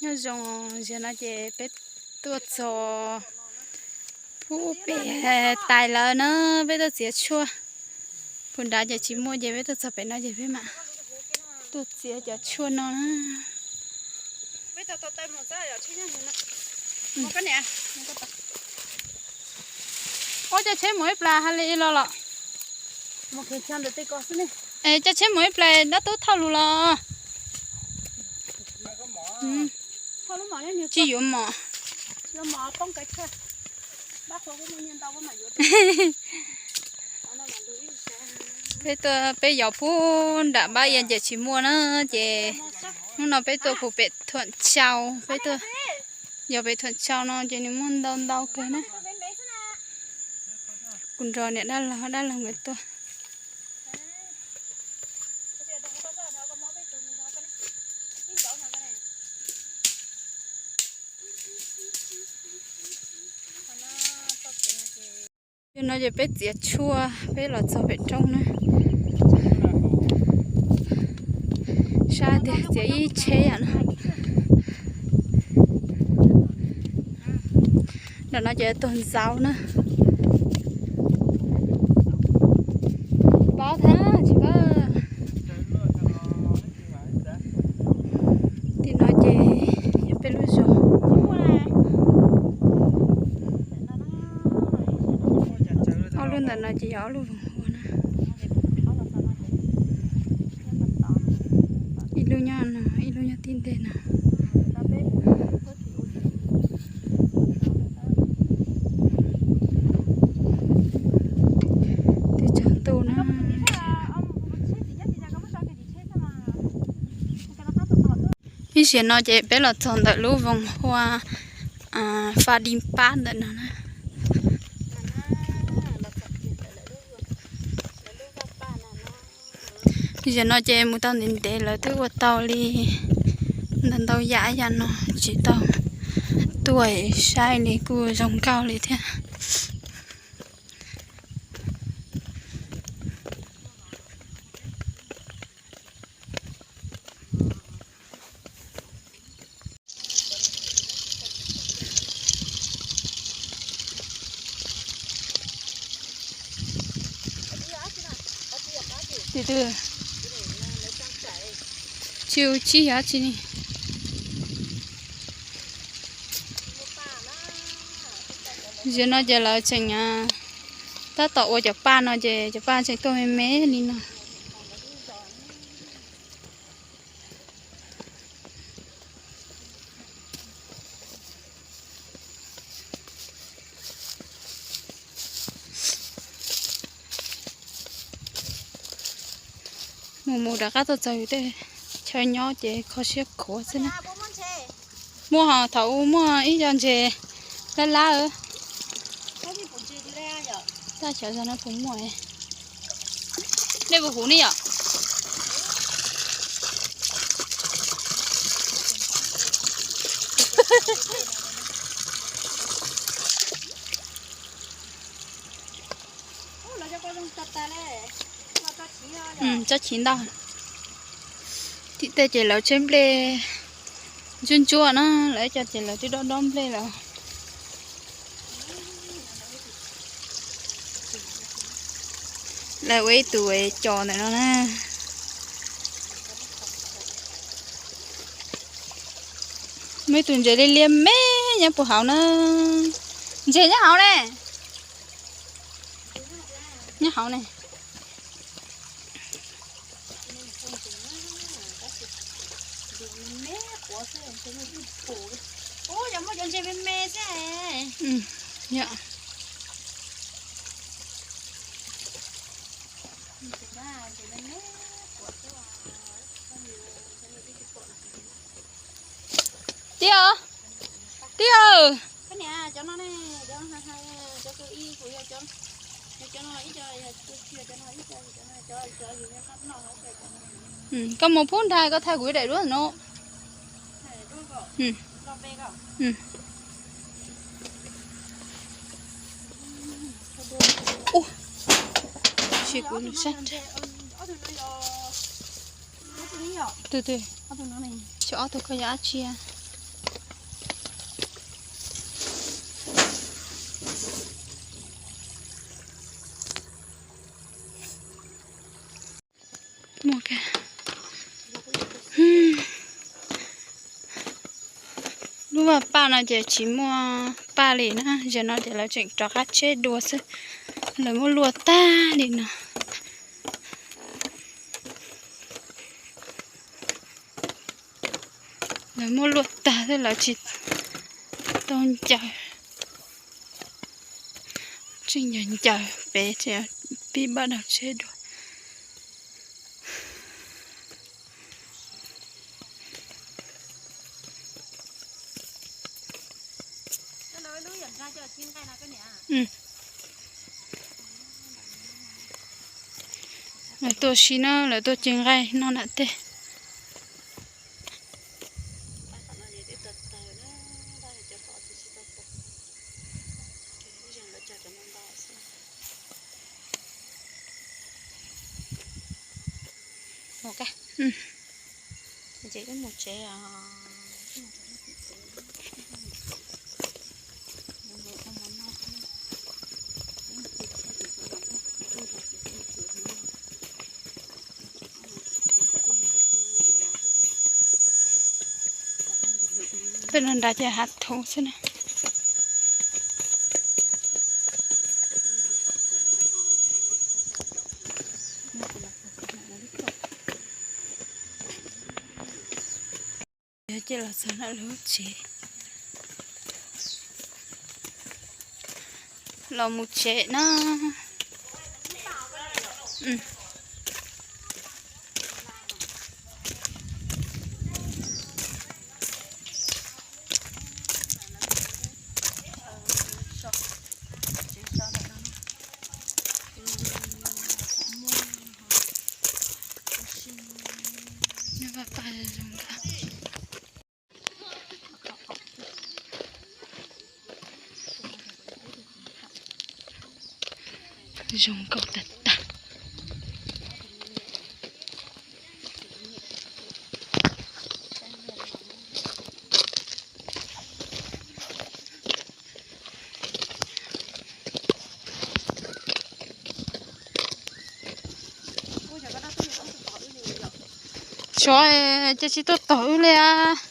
Nyob zoo, zaum no ces peb tuaj txog pub pem tais lawm na, peb tuaj txiav tshuaj. Pus nrad ces tsis muaj ces peb tuaj txog pem no ces peb mam tuaj txiav cov tshuaj no na. Ua coj tsheb mus ib plas hais li los los. Es coj tsheb mus ib plas dab tub thauj lus los. Tsis yuav mom. Peb tuaj peb yos pub nram Npab Ia ces tsis muaj na, ces hnub no peb tuaj pum pem Thuam Tsau, peb tuaj yos pem Thuam Tsau no ces nws muaj ntau ntau kawg na. Kuv nrog niam dab laug dab laug nkawd tuaj. Zaum no ces peb txiav tshuaj peb los txog pem roob na. Sab tiag txiav ib tsheb yam no. Nram no ces tuag ntxaus na. Paub thiab tsis paub. Tim no ces yog peb lub zos. Ob lub ntawm no ces yog ob lub voos hua na. Ib lub nyob no, ib lub nyob tim ntej no. Twb tsaus ntuj na. Ib zaug no ces peb los txog ntawm lub voos hua Fa Di Pab ntawm no na. Zaum no ces mus tau ntev ntev lawv twb ua tau li ntau ntau yam yam no tsis tau tuaj saib li kuj zoo nkauj li thiab. Tsis ua tsi yog tsi ne. Zaum no ces lawv tseem tab tom ua cov paj no ces cov paj tseem tuaj me me li no. Mus mus rov qab tuaj txog yus tej chaw nyob ces kho siab khuav xwb na. Muaj hos thaum ub muaj ib co ntses lab lab. Tab xyov zog no puas muaj. Nej puas huv ne yom? Tsob chiv ntau. Tim tej ces lawv tseb nplej ntsuab ntsuab na, lawv cov ces lawv twb dob dob nplej lawm. Lawv ua ib tug cos ntawm no na. Muaj ib tug ntses liab liab me nyob puag hauv na. Ntses nyob hauv ne. Nyob hauv ne. Tib, tib. Koj mus pub nrag koj thaij kuv ib daim duab no. Ua, tsis kuv lub sab. Tus twg? Xyov ob tug koj yog dab tsi. Lub vaj paj no ces tsis muaj paj li na, zaum no ces lawv tseem rov qab tseb dua xwb. Lawv muab luaj tag li no. Lawv muab luaj tag xwb, lawv tsis tau ncaws. Tseem ncaws ncaws pem ces pib npaj dab tsi dua. Lawv tuaj si na, lawv tuaj ci nqaij noj nram tej. Tej no nrad ces hav thuv xwb na. Ces los txog lub tsev, los mus tsev na. Zoo nkauj tag tag. Xyov cas tsis tuaj tom wb li a.